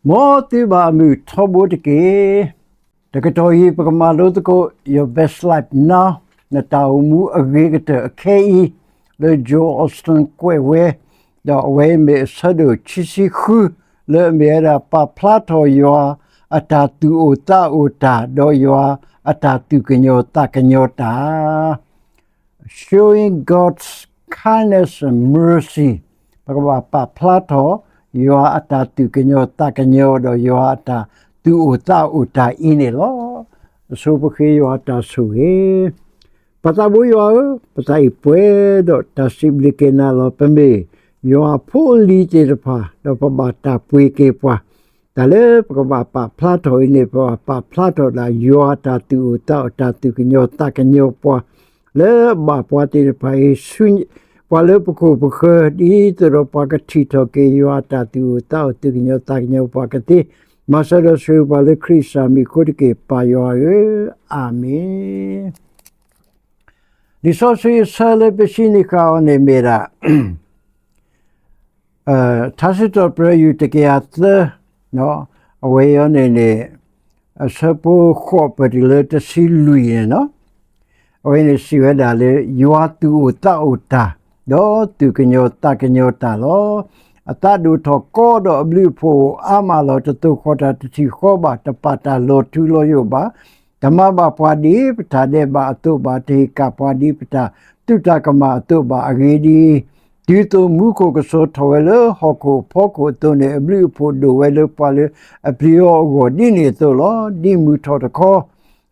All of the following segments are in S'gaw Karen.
မ်သုဘၣ်အမုာ်ထီဘိတက့ၢ်. တကတီၢ်အံၤ ပကမၤလိသကိး Your Best Life Now နတၢ်အိၣ်မူအဂ့ၤကတၢၢ်အခဲအံၤ လၢ Joel Osteen ကွဲးဝဲ, ဒီးအဝဲအံၤမ့ၢ်အဆၢဒိၣ်ခံဆံဃု လၢအမ့ၢ်ဝဲဒၣ် ပာ်ဖျါထီၣ်ယွၤအတၢ်သူၣ်အိၣ်သးအိၣ်တၢ် ဒီးယွၤအတၢ်သူၣ်ကညီၤသးကညီၤတၢ် Showing God's Kindness and Mercy ပကဘၣ်ပာ်ဖျါထီၣ် ယွၤအတၢ်သူၣ်ကညီၤသးကညီၤ ဒီးယွၤအတၢ်သူၣ်အိၣ်သးအိၣ်တၢ်အံၤန့ၣ်လီၤ. အဆိပဃ့ယွၤအတၢ်ဆိၣ်ဂ့ၤ. ပသးဘိယွၤဧၢ, ပသးအံၤပှဲၤဒီးတၢ်စံးဘျုးက့ၤနၤလီၤ. ပမ့ၢ်ယွၤအဖိအလံၤသ့ၣ်တဖၣ် ဒီးပဘၣ်တၢ်ပှ့ၤက့ၤပှၤ တၢ်လၢပကဘၣ်ပာ်ဖျါထီၣ်အံၤန့ၣ် ပဘၣ်ပာ်ဖျါထီၣ်ဒၣ်ယွၤအတၢ်သူၣ်အိၣ်သးအိၣ်တၢ်သူၣ်ကညီၤသးကညီၤပှၤ လၢအဘၣ်ပှၤသ့ၣ်တဖၣ်အံၤ ဆူပှၤလၢပခိၣ်ပဃၢၤ ဒ်သိးဒီးပှၤကထံၣ်ထီၣ်က့ၤ ယွၤအတၢ်သူၣ်အိၣ်သးအိၣ်သူၣ်ကညီၤသးကညီၤပှၤကသ့, မၤစၢၤဒီးဆိၣ်ဂ့ၤပှၤလၢခရံာ်စၢ်မံၤအဃိတက့ၢ် ပၢ်ယွၤဧၢ, အၤမ့ၣ်. လံာ်စီဆှံအဆၢလၢပဆံးန့ၢ်ဃာ်အီၤန့ၣ်မ့ၢ်ဒၣ် ထါစံးထီၣ်ပတြၢၤ ယူၢ်တကယၤသၢ, အဝဲအံၤန့ၣ်န့ၣ် အဆၢဖိဃိးပၢၢ်တုၤလၢတဆံလွံၢ်န့ၣ်လီၤ. အဝဲန့ၣ်စံးဝဲဒၣ်လၢ ယွၤသူၣ်အိၣ်သးအိၣ်တၢ် ဒီးသူၣ်ကညီၤသးကညီၤတၢ်လီၤ. အသးဒိၣ်ထီၣ်ကီဒီးအဘျုးအဖှိၣ်အိၣ်အါမးလီၤ. တသိၣ်ဃီၤတၢ် တထံၣ်ဃီဘၣ်, တပာ်တၢ်လီၤထူလီၤယိာ်ဘၣ်. တမၤဘၣ်ပှၤဒ်ပတၢ်ဒဲးဘးအသိးဘၣ်, တဟ့ၣ်ကၣ်ပှၤဒ်ပတၢ်သုးတၢ်ကမၣ်အသိးဘၣ်. အဂ့ၢ်ဒ်အံၤ, ဒ်သိးမူခိၣ်ကစိၤထီၣ်ဝဲလၢဟီၣ်ခိၣ်အဖီခိၣ်အသိးန့ၣ်, အဘျုးအဖှိၣ်ဒိၣ်ဝဲလၢပှၤလၢအပျံၤအီၤအဂီၢ် ဒ်န့ၣ်အသိးလီၤ. ဒ်မုၢ်ထီၣ်တခီ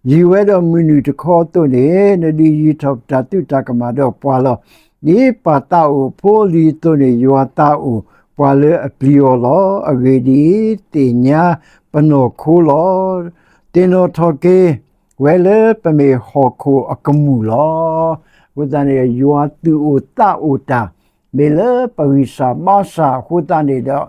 ယံၤဝဲဒီးမုၢ်နုာ်တခီအသိးန့ၣ်, နဒုးယံၤထီၣ်ပတၢ်သုးတၢ်ကမၣ်ဒီးပှၤလီၤ. ဒ်ပၢ်သးအိၣ်အဖိအလံၤအသိးန့ၣ်, ယွၤသးအိၣ်ပှၤလၢအပျံၤအီၤလီၤ. အဂ့ၢ်ဒ်အံၤ, သ့ၣ်ညါပနီၢ်ခိလီၤ. သ့ၣ်နီၣ်ထီၣ်က့ၤဝဲလၢပမ့ၢ်ဟီၣ်ခိၣ်အကမူၣ်လီၤ. အဃိသတးန့ၣ် ယွၤသူၣ်အိၣ်သးအိၣ်တၢ် မ့ၢ်လၢပဂံၢ်စၢ်ဘါစၢ်အဃိသတးန့ၣ်ဒီး,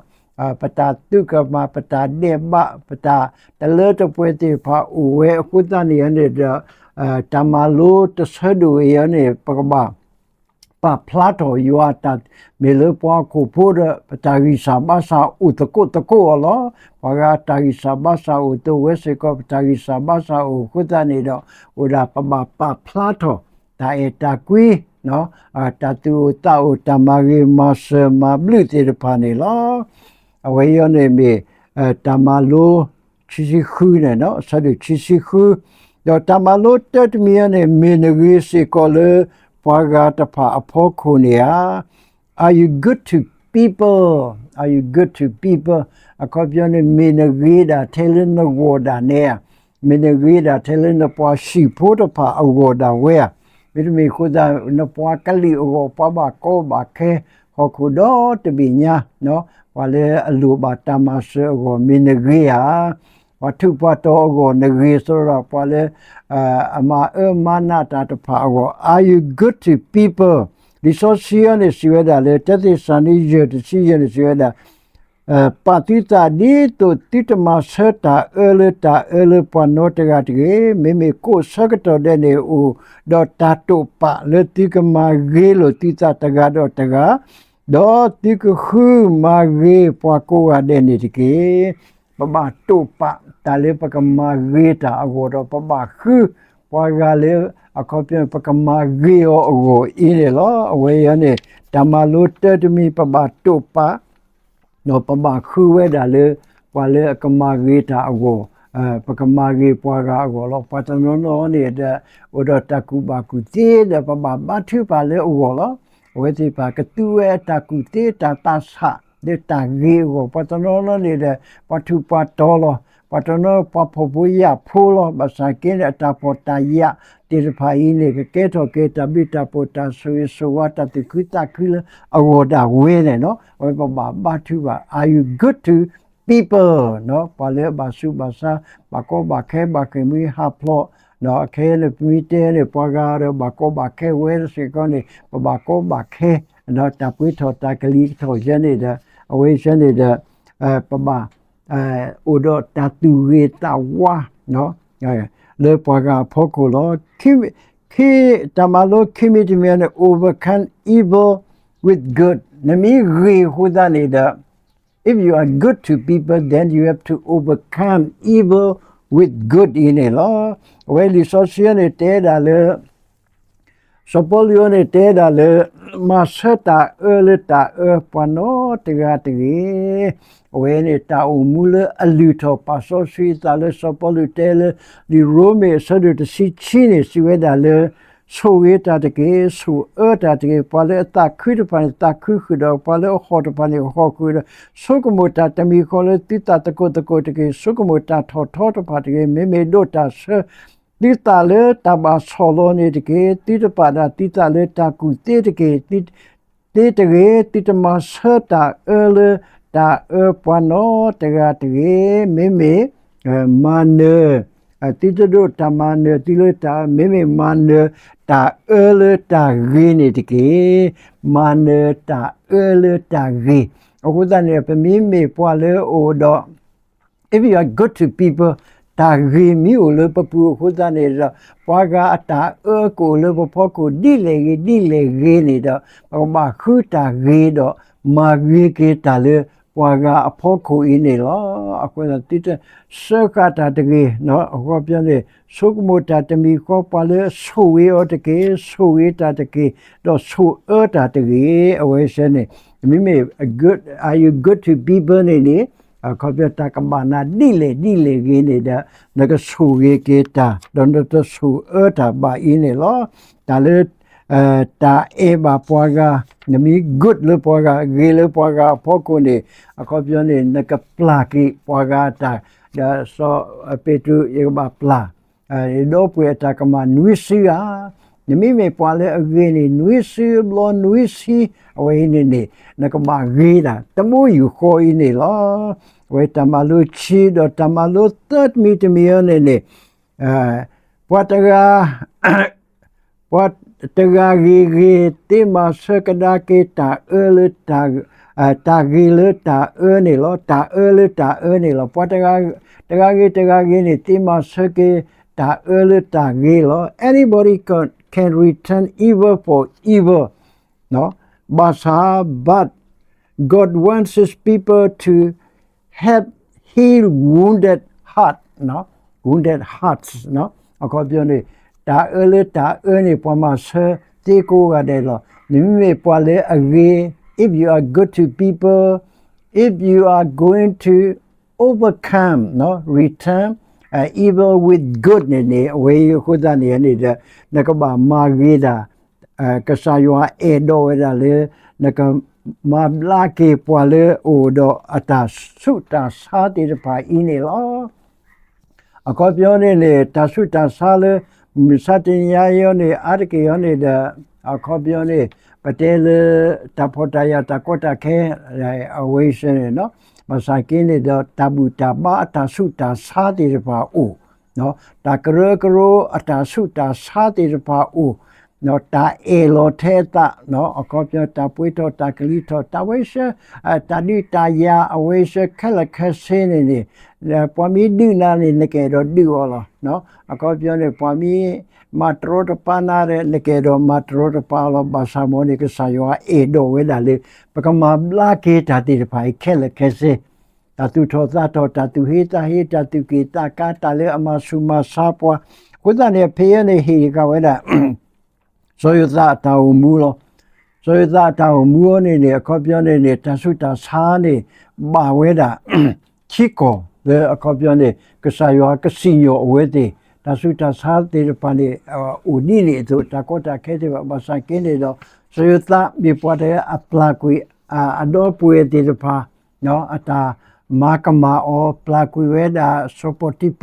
ပတၢ်သုးကမၣ်, ပတၢ်ဒဲးဘး, ပတၢ်တလၢတပှဲၤသ့ၣ်တဖၣ်အိၣ်ဝဲအဃိသတးန့ၣ်န့ၣ်ဒီး, တၢ်မၤလိတဆၢဒိၣ်အံၤန့ၣ် ပကဘၣ် ပာ်ဖျါထီၣ်ယွၤအတၢ်, မ့ၢ်လၢပှၤဟီၣ်ခိၣ်ဖိဒီး ပတၢ်ဂံၢ်စၢ်ဘါစၢ်အိၣ်သကိးသကိးအီၤလီၤ. ပှၤဂၤတၢ်ဂံၢ်စၢ်ဘါစၢ်အိၣ်အသိး ဝဲစ့ၢ်ကီးပတၢ်ဂံၢ်စၢ်ဘါစၢ်အိၣ်အဃိသတးန့ၣ်ဒီး, အိၣ်ဒၣ်ပဘၣ်ပာ်ဖျါထီၣ် တၢ်အဲၣ်တၢ်ကွံ တၢ်သူၣ်အိၣ်သးအိၣ် တၢ်မၤဂ့ၤမၤစၢၤမၤဘျုးသ့ၣ်တဖၣ်န့ၣ်လီၤ. အဝဲအံၤန့ၣ်မ့ၢ် တၢ်မၤလိခံဆံဃုန့ၣ်, အဆၢဒိၣ်ခံဆံဃု, ဒီးတၢ်မၤလိတၢတမံၤအံၤန့ၣ် မ့ၢ်နဂ့ၤစ့ၢ်ကီးလၢပှၤဂၤတဖၣ်အဖီခိၣ်န့ၣ်ဧါ. Are you good to people? Are you good to people? အခီပညီန့ၣ် မ့ၢ်နဂ့ၤဒၣ်ထဲလၢနဂီၢ်ဒၣ်နဲဧါ, မ့ၢ်နဂ့ၤဒၣ်ထဲလၢနပှၤဟံၣ်ဖိတဖၣ်အဂီၢ်ဒၣ်ဝဲဧါ, မ့တမ့ၢ်အဃိသတး နပှၤကလုာ်အဂီၢ် ပှၤဘၣ်ကီဘၣ်ခဲ ဟီၣ်ခိၣ်ဒီတဘ့ၣ်ညါ ပှၤလၢအလိၣ်ဘၣ်တၢ်မၤစၢၤအဂီၢ် မ့ၢ်နဂ့ၤဧါ. ပှၤထူးပှၤတီၤအဂီၢ်နဂ့ၤ သတးဒီးပှၤလၢ အမၤအၢမၤနးတၢ်တဖၣ်အဂီၢ် Are you good to people? လံာ်စီဆှံအံၤန့ၣ်စံးဝဲဒၣ်လၢ တၢသ့းစၤလနံ ယဲၢ်တဆံယဲၢ်န့ၣ်စံးဝဲဒၣ် ပာ်သုသးဒ်သိးသုတမၤဆၢတၢ်အၢလၢတၢ်အၢလၢပှၤနီတဂၤတဂ့ၤ. မ့မ့ၢ်ကိးဆၢကတီၢ်ဒဲးန့ၣ် အိၣ်ဒီးတၢ်တိာ်ပာ်လၢသုကမၤဂ့ၤလိာ်သုသးတဂၤဒီးတဂၤ, ဒီးသုကဃုမၤဂ့ၤပှၤကိးဂၤဒဲးန့ၣ်တက့ၢ်. ပဘၣ်တိာ်ပာ်တၢ်လၢပကမၤဂ့ၤတၢ်အဂီၢ်ဒီး ပဘၣ်ဃုပှၤဂၤလၢ အခီပညီ ပကမၤဂ့ၤအီၤအဂီၢ်အံၤန့ၣ်လီၤ. အဝဲအံၤန့ၣ် တၢ်မၤလိတၢတမံၤ ပဘၣ်တိာ်ပာ် ဒီးပဘၣ်ဃုဝဲဒၣ်လၢ ပှၤလၢအကမၤဂ့ၤတၢ်အဂီၢ်, ပကမၤဂ့ၤပှၤဂၤအဂီၢ်လီၤ. ပှၤတနီၤနီၤန့ၣ်ဒီး အိၣ်ဒီးတၢ်ကူၣ်ဘၣ်ကူၣ်သ့ဒီး ပဘၣ်ဘါထုကဖၣ်လၢအဂီၢ်လီၤ. အဝဲသ့ၣ်တဖၣ်ကသူဝဲအတၢ်ကူၣ်သ့တၢ်သးဆး လၢတၢ်ဂ့ၤအဂီၢ်, ပှၤတနီၤနီၤန့ၣ်ဒီး ပှၤထူးပှၤတီၤလီၤ. ပှၤတနီၤပှၤဖှီၣ်ဖိယာ်ဖိလီၤ. ဘၣ်ဆၣ်က့န့ၣ် အတၢ်ဖှီၣ်တၢ်ယာ်သ့ၣ်တဖၣ်အံၤန့ၣ် ကကဲထီၣ်က့ၤတၢ်ဘျုးတၢ်ဖှိၣ် တၢ်ဆိၣ်ဂ့ၤဆိၣ်ဝါ တၢ်သူၣ်ခုသးခုလၢအဂီၢ်ဒၣ်ဝဲန့ၣ်လီၤ. အဝဲပဘၣ်ဘါထုကဖၣ် Are you good to people? ပှၤလၢအဘၣ်ဆူးဘၣ်ဆါ ဘၣ်ကီဘၣ်ခဲ ဘၣ်ဃ့ၢ်မှံဟးဖျိး, အခဲအံၤန့ၣ် ပမ့ၢ်တဲန့ၣ် ပှၤဂၤဒီးဘၣ်ကီဘၣ်ခဲဝဲစ့ၢ်ကီးန့ၣ် ပဘၣ်ကီဘၣ်ခဲ ဒီးတၢ်ပှ့ၤထီၣ်တၢ်ကလံၤကထီၣ်ယဲန့ၣ်ဒီး အဝဲယဲန့ၣ်ဒီး ပဘၣ် အိၣ်ဒီးတၢ်သူၣ်ဂ့ၤသးဝါ လၢပှၤဂၤအဖီခိၣ်လီၤ. တၢ်မၤလိခံမံၤတမံၤန့ၣ် Overcome evil with good. နမ့ၢ်ဂ့ၤအဃိသတးန့ၣ်ဒီး if you are good to people, then you have to overcome evil with good အံၤန့ၣ်လီၤ. အဝဲလံာ်စီဆှံန့ၣ်တဲဒၣ်လၢ စီၤပီလူးန့ၣ်တဲဒၣ်လၢ မၤဆၢတၢ်အၢလၢတၢ်အၢပှၤနီတဂၤတဂ့ၤ. အဝဲန့ၣ်တၢ်အိၣ်မူလၢအလုၢ်ထီၣ်ပာ်စီဆှံအသးလၢ စီၤပီလူးတဲလၢ လံာ်ရိမ့ၤအဆၢဒိၣ်တဆံခံန့ၣ် စံးဝဲဒၣ်လၢ ဆိၣ်ဂ့ၤတၢ်တက့ၢ်, ဆိၣ်အၢတၢ်တက့ၢ်. ပှၤလၢအသးခုတဖၣ်န့ၣ် သးခုဃုာ်ဒီး ပှၤလၢအဟီၣ်တဖၣ်န့ၣ် ဟီၣ်ဃုာ်ဒီး ဆိကမိၣ်တၢ်တမံၤဃီလၢသုသးသကိးသကိးတက့ၢ်. ဆိကမိၣ်တၢ်ထီၣ်ထီတဖၣ်တဂ့ၤ, မ့မ့ၢ်ဒိးတၢ်ဆၢ သုသးလၢတၢ်ဘၣ်ဆီၣ်လီၤန့ၣ်တက့ၢ်. သုတပာ်ဒၣ်သုသးလၢတၢ်ကူၣ်သ့တက့ၢ်. သ့တဂ့ၤ, သုတမၤဆၢတၢ်အၢလၢတၢ်အၢပှၤနီတဂၤတဂ့ၤ. မ့မ့ၢ် မၤနၢၤ သုတဒိးတၢ်မၤနၢၤသုလၢတၢ်အၢ, မ့မ့ၢ်မၤနၢၤတၢ်အၢလၢတၢ်ဂ့ၤန့ၣ်တက့ၢ်. မၤနၢၤတၢ်အၢလၢတၢ်ဂ့ၤ. အဃိသတးန့ၣ် ပမ့မ့ၢ်ပှၤလၢအအိၣ်ဒီး if you are good to people, တၢ်ဂ့ၤမ့ၢ်အိၣ်လၢပပူၤအဃိသတးန့ၣ်ဒီး ပှၤဂၤအတၢ်အၢကအိၣ်လၢပဖီခိၣ်ဒ်လဲၣ်ဂ့ၤဒ်လဲၣ်ဂ့ၤန့ၣ်ဒီး ပကဘၣ်ဃုတၢ်ဂ့ၤဒီး မၤဂ့ၤက့ၤတၢ်လၢပှၤဂၤအဖီခိၣ်အံၤန့ၣ်လီၤ. အဃိသတး သုတစၢဃာ်တၢ်တဂ့ၤ, အခီပညီန့ၣ် ဆိကမိၣ်တၢ်တမံၤဃီ ပှၤလၢအဆိၣ်ဂ့ၤအီၤတက့ၢ်, ဆိၣ်ဂ့ၤတၢ်တက့ၢ်, ဒီးဆိၣ်အၢတၢ်တဂ့ၤ. အဝဲစဲန့ၣ် မ့မ့ၢ် good, are you good to people န့ၣ်န့ၣ် အခီပညီတၢ်ကဘၣ်နၤဒ်လဲၣ်ဒ်လဲၣ်ဂ့ၤန့ၣ်ဒီး နကဆိၣ်ဂ့ၤက့ၤတၢ် ဒီးနတဆိၣ်အၢတၢ်ဘၣ်အံၤန့ၣ်လီၤ. တၢ်လၢ တၢ်အဲၣ်ဘၣ်ပှၤဂၤ, နမ့ၢ် good လၢပှၤဂၤ, ဂ့ၤလၢပှၤဂၤအဖီခိၣ်န့ၣ် အခီပညီန့ၣ် နကပျၢ်က့ၤပှၤဂၤအတၢ်, ဒီးစီၤပ့းတရူး ယကဘၣ်ပျၢ် ဒီပုၢ်ဝဲၢ်အတၢ်ကမၣ်နွံစုဧါ. နမ့မ့ၢ်ပှၤလၢအဂ့ၤန့ၣ် နွံစုအဘျီနွံဆံ အဝဲအံၤန့ၣ်န့ၣ် နကဘၣ်ဂ့ၤဒၣ် တမူယူၢ်ဃီအံၤန့ၣ်လီၤ. အဝဲတၢ်မၤလိခံဒီးတၢ်မၤလိသၢတမံၤတမံၤအံၤန့ၣ်န့ၣ် ပှၤတဂၤ ပှၤတဂၤဂ့ၤဂ့ၤ သ့မၤဆၢကဒါက့ၤတၢ်အၢလၢ တၢ်ဂ့ၤလၢတၢ်အၢန့ၣ်လီၤ. တၢ်အၢလၢတၢ်အၢန့ၣ်လီၤ. ပှၤတဂၤဂ့ၤတဂၤဂ့ၤန့ၣ် သ့မၤဆၢက့ၤတၢ်အၢလၢတၢ်ဂ့ၤလီၤ. Anybody can, can return evil for evil ဘၣ်ဆၣ် but God wants his people to help heal wounded heart, wounded hearts အခီပညီန့ၣ် တၢ်အၢလၢတၢ်အၢန့ၣ် ပှၤမၤဆၢသ့ကိးဂၤဒဲးလီၤ. နမ့မ့ၢ်ပှၤလၢအဂ့ၤ if you are good to people, if you are going to overcome, return evil with good န့ၣ်န့ၣ် အဝဲအံၤအဃိသတးန့ၣ်န့ၣ်ဒီး နကဘၣ်မၤဂ့ၤဒၣ် ကစၢ်ယွၤအဲၣ်ဒိးဝဲဒၣ်လၢ နကမၤဘျါက့ၤပှၤလၢအအိၣ်ဒီးအတၢ်ဆူးတၢ်ဆါသ့ၣ်တဖၣ်အံၤန့ၣ်လီၤ. အခီပညီန့ၣ်န့ၣ် တၢ်ဆူးတၢ်ဆါလၢ မုၢ်မဆါတနံၤညါအံၤန့ၣ် အါတက့ၢ်အံၤန့ၣ်ဒီး အခီပညီန့ၣ် ပတဲလၢ တၢ်ဖှီၣ်တၢ်ယာ်တၢ်ကီတၢ်ခဲ အဝဲစဲန့ၣ် ဘၣ်ဆၣ်က့န့ၣ်ဒီး တၢ်ဘူၣ်တၢ်ဘါအတၢ်ဆူးတၢ်ဆါသ့ၣ်တဖၣ်အိၣ် တၢ်ကရၢကရိအတၢ်ဆူးတၢ်ဆါသ့ၣ်တဖၣ်အိၣ် တၢ်အဲၣ်လီၤထဲအသး အခီပညီ တၢ်ပှ့ၤထီၣ်တၢ်ကလံၤထီၣ် တၢ်ဝဲဆၢ တၢ်ဒုးတၢ်ယၤအဝဲဆၢခဲလၢာ်ခဲဆ့န့ၣ်န့ၣ် ပှၤမ့ၢ်ဒုးနၤန့ၣ် နကအဲၣ်ဒိးဒုးအီၤလီၤ. အခီပညီန့ၣ် ပှၤမ့ၢ်မၤတရီတပါနၤဒီး နကအဲၣ်ဒိးမၤတရီတပါအီၤလီၤ. ဘၣ်ဆၣ်မ်န့ၣ် ကစၢ်ယွၤအဲၣ်ဒိးဝဲဒၣ်လၢ ပကမၤဘျါက့ၤတၢ်သ့ၣ်တဖၣ်အံၤခဲလၢာ်ခဲဆ့ တၢ်သူၣ်ထီၣ်သးထီၣ် တၢ်သူၣ်ဟ့သးဟ့ တၢ်သူၣ်က့ၣ်သးကါ တၢ်လၢအမၤဆူၣ်မၤဆါပှၤ အဃိသတးန့ၣ် အဖဲအံၤန့ၣ် ဟ့ၣ်ဃာ်ဝဲဒၣ် စီၤယိၤသးအတၢ်အိၣ်မူလီၤ. စီၤယိၤသးအတၢ်အိၣ်မူအံၤန့ၣ်န့ၣ် အခီပညီန့ၣ်န့ၣ် တၢ်ဆူးတၢ်ဆါန့ၣ် ဘၣ်ဝဲဒၣ် ခံကီၢ်လၢအခီပညီန့ၣ် ကစၢ်ယွၤကစံၣ်ညီၣ်အဝဲသ့ၣ် တၢ်ဆူးတၢ်ဆါသ့ၣ်တဖၣ်န့ၣ် အိၣ်ဒ်န့ၣ်အသိး တၢ်ကီတၢ်ခဲသ့ၣ်တဖၣ် ဘၣ်ဆၣ်က့န့ၣ်ဒီး စီၤယိၤသးမ့ၢ်ပှၤတဂၤအပျၢ်ကွံာ် အဒီပုၢ်ဝဲၢ်သ့ၣ်တဖၣ် အတၢ်မၤကမၣ်အီၤ ပျၢ်ကွံာ်ဝဲဒၣ်စီၤပီၤတံဖၤ ဒီး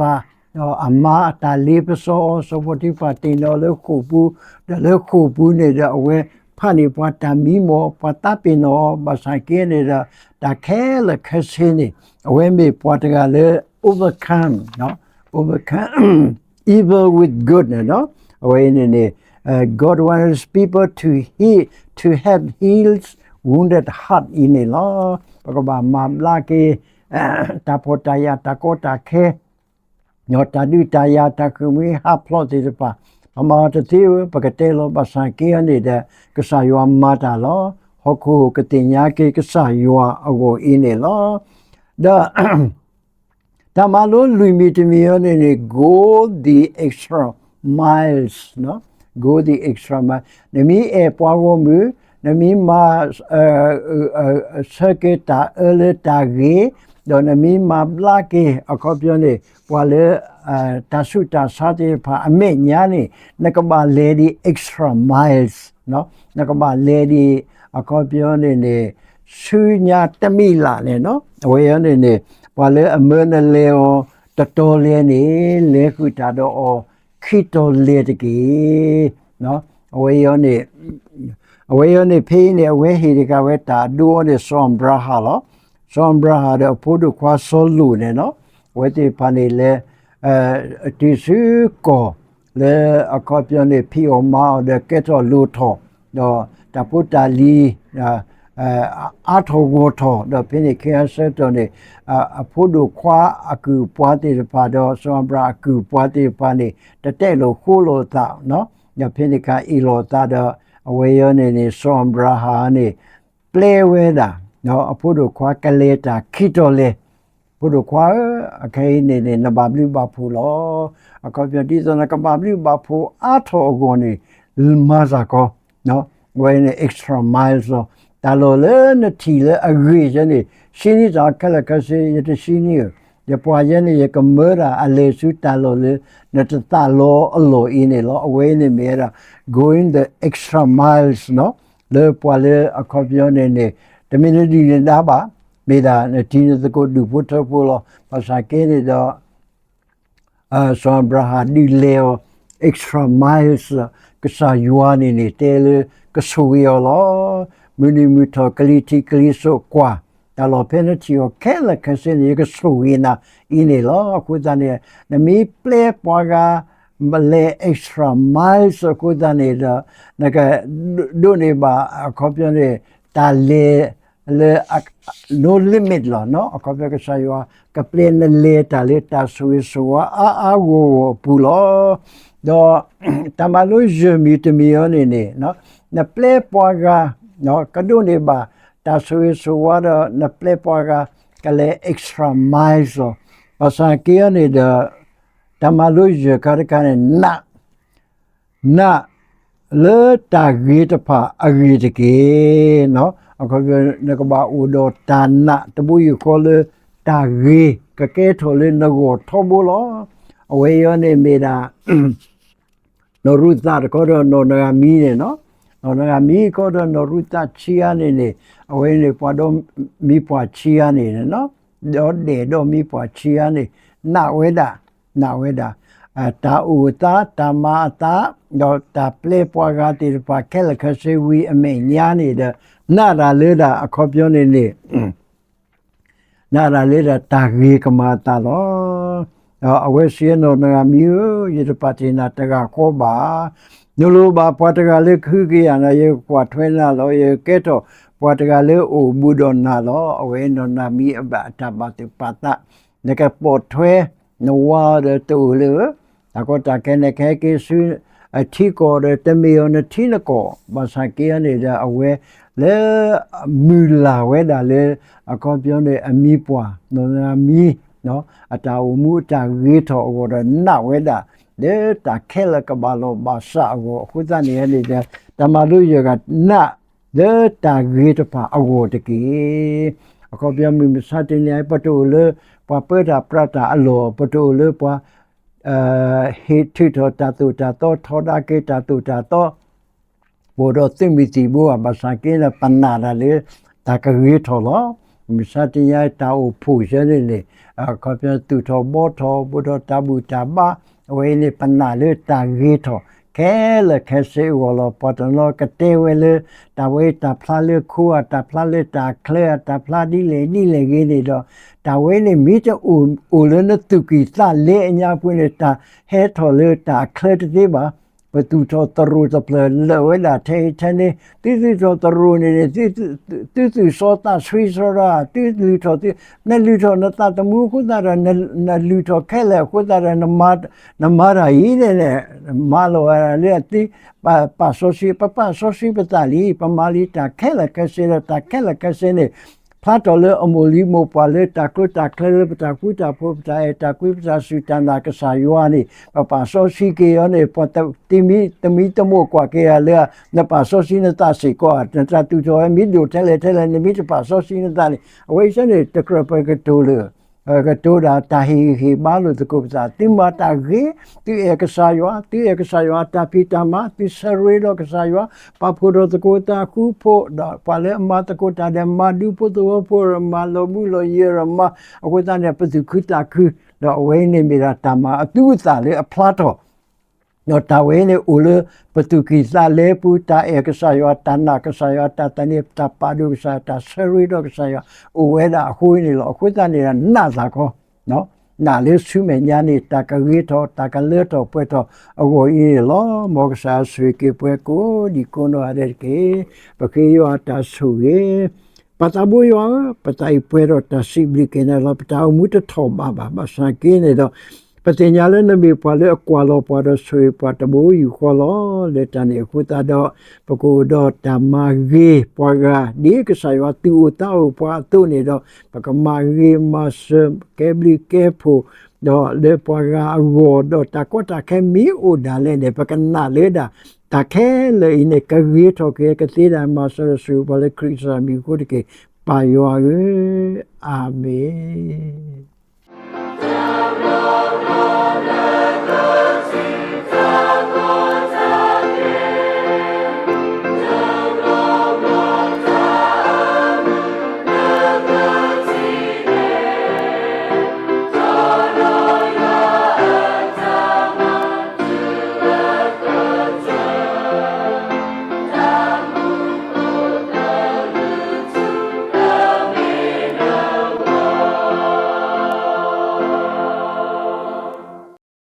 အမါအတၢ်လ့ပစီအီၤ စီၤပီၤတံဖၤတ့ၢ်နီၣ်လၢဃိာ်ပူၤ ဒီးလၢဃိာ်ပူၤန့ၣ်ဒီးအဝဲဖးန့ၢ်ပှၤတၢ်မံမီၢ် ပှၤသးပ့ၤနီၣ်အီၤ ဘၣ်ဆၣ်က့န့ၣ်ဒီး တၢ်ခဲလၢာ်ခဲဆ့န့ၣ် အဝဲမ့ၢ်ပှၤတဂၤလၢ overcome, overcome evil with good န့ၣ်လီၤ. အဝဲအံၤန့ၣ်န့ၣ် God wants his people to heal, to help heal wounded heart အံၤန့ၣ်လီၤ. ပကဘၣ်မၤဘျါက့ၤ တၢ်ဖှီၣ်တၢ်ယာ် တၢ်ကီတၢ်ခဲ တၢ်ဒုးတၢ်ယၤ တၢ်ဃ့ၢ်မှံဟးဖျိးသ့ၣ်တဖၣ် ပမၤအီၤတသ့ဧၢ ပကတဲလီၤ ဘၣ်ဆၣ်က့အံၤန့ၣ်ဒီး ကစၢ်ယွၤမၤတၢ်လီၤ. ဟီၣ်ခိၣ်ကသ့ၣ်ညါက့ၤကစၢ်ယွၤအဂီၢ်အံၤန့ၣ်လီၤ. ဒီး တၢ်မၤလိလွံၢ်မံၤတမံၤအံၤန့ၣ်န့ၣ် go the extra miles, go the extra mile, နမ့ၢ်အဲၣ်ပှၤဂီၢ်မုၢ်, နမ့ၢ်မၤ ဆၢက့ၤတၢ်အၢလၢတၢ်ဂ့ၤ, ဒီးနမ့ၢ်မၤဘျါက့ၤ အခီပညီန့ၣ် ပှၤလၢ တၢ်ဆူးတၢ်ဆါသ့ၣ်တဖၣ်အမဲာ်ညါန့ၣ် နကဘၣ်လဲၤဒံး extra miles, နကဘၣ်လဲၤဒံး အခီပညီန့ၣ်န့ၣ် ဆူညါတမံးလၢ်န့ၣ်, အဝဲအံၤန့ၣ်န့ၣ် ပှၤလၢအမၢနလဲၤအီၤတတီၤလဲၣ်န့ၣ် လဲၤဃုာ်တၢ်ဒီးအီၤခံတီၤလဲၣ်တက့ၢ်. အဝဲအံၤန့ၣ် အဝဲအံၤန့ၣ် ဖဲအံၤန့ၣ် အဝဲဟ့ၣ်တက့ၢ်ဝဲတၢ်အဒိအီၤန့ၣ် စီၤအၤဘြၤဟၣ်လီၤ. စီၤအၤဘြၤဟၣ်ဒီးအဖိဒိၣ်ခွါစီၤလိာ်န့ၣ်လီၤ. အဝဲသ့ၣ်တဖၣ်န့ၣ်လဲၤ တုၤဆူကီၢ် လၢအခီပညီန့ၣ် ဖံးအီၣ်မၤအီၣ်ဒီးကဲထီၣ်လိၣ်ထီၣ်, ဒီးတၢ်ဖိတၢ်လံၤ အါထီၣ်ဂီၢ်ထီၣ်, ဒီးဖဲန့ၣ်ခဲအံၤဆၢကတီၢ်န့ၣ် အဖိဒိၣ်ခွါအကုၢ်ပှၤသ့ၣ်တဖၣ် ဒီးစီၤအၤဘြၤဟၣ်အကုၢ်ပှၤသ့ၣ်တဖၣ်န့ၣ် တတဲလိာ်ဃိလိာ်သး, ဒီးဖဲန့ၣ်အခါအ့ၣ်လိာ်သးဒီး အဝဲအံၤန့ၣ်န့ၣ် စီၤအၤဘြၤဟၣ်န့ၣ် ပျဲဝဲဒၣ် အဖိဒိၣ်ခွါကလဲၤတၢ်ခံတီၤလဲၣ်. ဖိဒိၣ်ခွါဧၢ, အခဲအံၤန့ၣ်န့ၣ် နဘၣ်ဘျုးဘၣ်ဖှိၣ်လီၤ. အခီပညီဒ်သိးနကဘၣ်ဘျုးဘၣ်ဖှိၣ်အါထီၣ်အဂီၢ်န့ၣ် မၤစ့ၢ်ကီး အဝဲန့ၣ် extra miles လီၤ. တၢ်လီၢ်လၢနထံၣ်လၢအဂ့ၤယဲန့ၣ် ဆှံနံတၢ်ခဲလၢာ်ခဲဆ့ ယတဆှံနံဧၢ, ယပှၤယဲန့ၣ် ယကမၢဒၣ်အလဲၤဆူတၢ်လီၢ်လၢ နတသးလီအလီၢ်အံၤန့ၣ်လီၤ. အဝဲအံၤန့ၣ်မ့ၢ်ဝဲဒၣ် going the extra miles လီၤ. လၢပှၤလၢအခီပညီန့ၣ်န့ၣ် တမ့ၢ်နဒုၣ်နဒါဘၣ်, မ့ၢ်ဒၣ်နထံနသကိးဒူၣ်ဖိထၢဖိလီၤ. ဘၣ်ဆၣ်က့န့ၣ်ဒီး စီၤအၤဘြၤဟၣ်ဒုးလဲၤအီၤ extra miles ကစၢ်ယွၤန့ၣ်န့ၣ် တဲလၢကဆိၣ်ဂ့ၤအီၤလီၤ. မုၢ်နံၤမုၢ်ထီၣ် ကလံၤထံးကလံၤစိးကွၢ်, တၢ်လီၢ်ဖဲနထံၣ်အီၤခဲလၢာ်ခဲဆ့န့ၣ် ယကဆိၣ်ဂ့ၤနၤအံၤန့ၣ်လီၤ. အဃိသတးန့ၣ် နမ့ၢ်ပျဲပှၤဂၤ လဲၤ extra miles အဃိသတးန့ၣ်ဒီး နကဒိးန့ၢ်ဘၣ်အခီပညီန့ၣ် တၢ်လဲၤလၢ no limit လီၤ. အခီပညီကစၢ်ယွၤ ကပျဲနလဲၤတၢ်လၢတၢ်ဆိၣ်ဂ့ၤဆိၣ်ဝါအါအါဂီၢ်ဂီၢ်အပူၤလီၤ. ဒီးတၢ်မၤလိယဲၢ်မံၤတမံၤအံၤန့ၣ်န့ၣ် နပျဲပှၤဂၤ ကဒိးန့ၢ်ဘၣ်တၢ်ဆိၣ်ဂ့ၤဆိၣ်ဝါဒီး နပျဲပှၤဂၤ ကလဲၤ extra miles လီၤ. ဘၣ်ဆၣ်က့အံၤန့ၣ်ဒီး တၢ်မၤလိယဲၢ်ခါတခါန့ၣ် နး နး လၢတၢ်ဂ့ၤတဖၣ်အဂ့ၢ်တက့ၢ်. အခီပညီ နကဘၣ်အိၣ်ဒီးတၢ်နးတဘိယူၢ်ဃီလၢ တၢ်ဂ့ၤကကဲထီၣ်လၢနဂီၢ်ထီဘိလီၤ. အဝဲအံၤန့ၣ်မ့ၢ်ဒၣ် နီၢ်ရူၤသးတခီဒီးနီၢ်နၤအၤမံန့ၣ်လီၤ. နီၢ်နၤအၤမံတခီဒီး နီၢ်ရူၤသးဆံးအါန့ၣ်န့ၣ် အဝဲန့ၣ်ပှၤဒီမံပှၢ်ဆံးအါန့ၣ် ဒီးဒဲးဒီမံပှၢ်ဆံးအါန့ၣ် နးဝဲဒၣ် နးဝဲဒၣ် တၢ်အိၣ်အသး တၢ်မၤအသး ဒီးတၢ်ပျဲပှၤဂၤသ့ၣ်တဖၣ်ခဲလၢာ်ခဲဆ့ဝံၤအမဲာ်ညါန့ၣ်ဒီး နးတၢ်လၢဒၣ်အခီပညီန့ၣ်န့ၣ် နးတၢ်လၢဒၣ်တၢ်ဂ့ၤကမၤအသးလီၤ. အဝဲစံးနီၢ်နၤအၤမံဧၢ, ယတပာ်တ့ၢ်နၤတဂၤဃီဘၣ်. နလိၣ်ဘၣ်ပှၤတဂၤလၢကဟုကယာ်နၤ, ယကကွၢ်ထွဲနၤလီၤ. ယကကဲထီၣ်ပှၤတဂၤလၢအိၣ်ဘူးဒီးနၤလီၤ. အဝဲနီၢ်နၤအၤမံအဘၣ်အတၢ်ဘၣ်သူၣ်ပာ်သး နကပိာ်ထွဲနဝၤဒီးတအိၣ်လၢ တၢ်ကီတၢ်ခဲန့ၣ်ကဟဲက့ၤဆူ အထံကီၢ်ဒီးတမ့ၢ်အီၤနထံနကီၢ်, ဘၣ်ဆၣ်က့အံၤန့ၣ်ဒီး အဝဲလၢမုၢ်လၢ်ဝဲဒၣ်လၢ အခီပညီန့ၣ် အမံပှၢ် နီၢ်နၤအၤမံ အတၢ်အိၣ်မူအတၢ်ဂ့ၤထီၣ်အဂီၢ်ဒီး နးဝဲဒၣ်လၢတၢ်ခဲလၢာ်ကဘၣ်လီၤဘၣ်စးအဂီၢ်, အဃိသတးန့ၣ်န့ၣ်ဒီး တၢ်မၤလိယဲၢ်ဂၤ နးလၢတၢ်ဂ့ၤတဖၣ်အဂီၢ်တက့ၢ်. အခီပညီမုၢ်မဆါတနံၤအံၤ ပတအိၣ်လၢပှၤပၢတၢ်ပြးတၢ်အလီၢ်, ပတအိၣ်လၢပှၤ ဟ့ၣ်ထုးထီၣ်တၢ်သိၣ်တၢ်သီ ထီဒါက့ၤတၢ်သိၣ်တၢ်သီ ပအိၣ်ဒီးသုးမုၢ်သံၣ်ဘိဧါ, ဘၣ်ဆၣ်က့န့ၣ် ပနာ်တၢ်လၢတၢ်ကဂ့ၤထီၣ်လီၤ. မုၢ်မဆါတနံၤအံၤ တၢ်အိၣ်ဖှိၣ်ယဲန့ၣ်န့ၣ် အခီပညီသူၣ်ထီၣ်ဘှီထီၣ် ဘူးထီၣ်တၢ်ဘူၣ်တၢ်ဘါ, အဝဲအံၤန့ၣ် ပနာ်လၢတၢ်ဂ့ၤထီၣ်ခဲလၢာ်ခဲဆ့အဂီၢ်လီၤ. ပှၤတနီၤကတဲဝဲလၢ တၢ်ဝဲတၢ်ဖျါလၢခိဧါ, တၢ်ဖျါလၢတၢ်ချၢဧါ, တၢ်ဖျါဒ်လဲၣ်ဒ်လဲၣ်ဂ့ၤန့ၣ်ဒီး တၢ်ဝဲန့ၣ်မ့ၢ်တအိၣ် အိၣ်လၢနသူၣ်ကံၢ်သးလဲအညါပူၤန့ၣ် တၢ်ဟဲထီၣ်လၢတၢ်အချၢတသ့ဘၣ်. ပသူၣ်ထီၣ်သရိာ်တဖျၢၣ်လၢာ်ဝဲဒၣ်ထဲအံၤထဲန့ၣ်, သုသူၣ်ထီၣ်သရိာ်န့ၣ်န့ၣ် သုသူၣ်စီသးဆှံစရီဒီး သုလုၢ်ထီၣ်သု, နလုၢ်ထီၣ်နသးသမူအဃိသတးဒီး နလုၢ်ထီၣ်ခဲလၢာ်အဃိသတးဒီး နမၤတၢ်အံၤန့ၣ်န့ၣ်, မၤလီၤဝဲဒၣ်လၢအသု ပာ်စီဆှံ, ပပာ်စီဆှံပသးလံ, ပမၤလံတၢ်ခဲလၢာ်ခဲဆ့ဒီး တၢ်ခဲလၢာ်ခဲဆ့န့ၣ် ဖျါထီၣ်လၢအမိၢ်လံၤမိၢ်ပှၢ်လၢတၢ်ကျိတၢ်ကျဲလၢပတၢ်ဃူတၢ်ဖိး ပတၢ်အဲၣ်တၢ်ကွံ ပတၢ်စူၢ်တၢ်နာ်ကစၢ်ယွၤန့ၣ် ပပာ်စီဆှံက့ၤအီၤန့ၣ် ပှၤတမံတမိၣ်ကွၢ်က့ၤဧါလၢ နပာ်စီဆှံနသးစ့ၢ်ကီးဧါ, နတၢ်သူၣ်ထီၣ်ဝဲမ့ၢ်ဒိၣ်ထဲလဲၣ်ထဲလဲၣ် နမ့ၢ်တပာ်စီဆှံနသးန့ၣ် အဝဲအံၤန့ၣ် တကြၢးပကတိၤလၢ ကတိၤဒၣ်တၢ်ဟ့ၣ်ဂံၢ်ဟ့ၣ်ဘါလိာ်သကိးပသး, သုမၤတၢ်ဂ့ၤ, သုအဲၣ်ကစၢ်ယွၤ, သုအဲၣ်ကစၢ်ယွၤအတၢ်ဖံးတၢ်မၤ, သုဆၢရ့ဒီးကစၢ်ယွၤ, ပာ်ဖှိၣ်ထီၣ်သကိးသးဃူဖိး, ဒီးပှၤလၢအမၤသကိးတၢ်ဒီး မၤဒူဖိသဝီဖိဒီး မၤလီၤမုၢ်လီၤယဲၢ်ဒီးမၤ, အဃိသတးန့ၣ် ပသူၣ်ခုသးခု, ဒီးအဝဲအံၤန့ၣ်မ့ၢ်ဒၣ်တၢ်မၤအသူအသၣ်လၢအဖျါထီၣ် ဒီးတၢ်ဝဲအံၤန့ၣ်အိၣ်လၢပသူၣ်ကံၢ်သးလဲပူၤ, တၢ်အဲၣ်ကစၢ်ယွၤ, တၢ်နာ်ကစၢ်ယွၤ, တၢ်သန့ၤ, တၢ်ပာ်ဒိၣ်ကစၢ်ယွၤ, တၢ်ဆၢရ့ဒီးကစၢ်ယွၤ အိၣ်ဝဲဒၣ်အဃိန့ၣ်လီၤ. အဃိသတးန့ၣ်ဒီး နာ်သးခီ, နာ်လၢဆူမဲာ်ညါန့ၣ် တၢ်ကဂ့ၤထီၣ် တၢ်ကလၢထီၣ်ပှဲၤထီၣ်အဂီၢ်အံၤန့ၣ်လီၤ. မ်ကစၢ်ယွၤဆိၣ်ဂ့ၤက့ၤပှၤကိးဒံးကိးနီၢ်ဂၤဒဲးတက့ၢ်. ပဃ့ယွၤအတၢ်ဆိၣ်ဂ့ၤ ပၢ်သးဘိယွၤဧၢ, ပသးအံၤပှဲၤဒီးတၢ်စံးဘျုးက့ၤနၤလီၤ. ပတၢ်အိၣ်မူတထီၣ်ဘးဘၣ်. ဘၣ်ဆၣ်က့န့ၣ်ဒီး ပသ့ၣ်ညါလၢနမ့ၢ်ပှၤလၢအကွၢ်လီၤပှၤဒီးဆိၣ်ဂ့ၤပှၤတဘိယူၢ်ဃီလီၤ. လၢတၢ်န့ၣ်အဃိသတးဒီး ပကအိၣ်ဒီးတၢ်မၤဂ့ၤပှၤဂၤ ဒ်ကစၢ်ယွၤသူၣ်အိၣ်သးအိၣ်ပှၤအသိးန့ၣ်ဒီး ပကမၤဂ့ၤမၤစၢၤ ကဲဘျုးကဲဖှိၣ် ဒီးလၢပှၤဂၤအဂီၢ် ဒီးတၢ်ကီတၢ်ခဲမ့ၢ်အိၣ်ဒၣ်လဲာ်န့ၣ် ပကနာ်လၢဒၣ် တၢ်ခဲလၢာ်အံၤန့ၣ် ကဂ့ၤထီၣ်က့ၤကသ့ဒၣ် မၤစၢၤဒီးဆိၣ်ဂ့ၤပှၤလၢခရံာ်ကစၢ်မံၤအဃိတက့ၢ်. ပၢ်ယွၤဧၢ, အၤမ့ၣ်.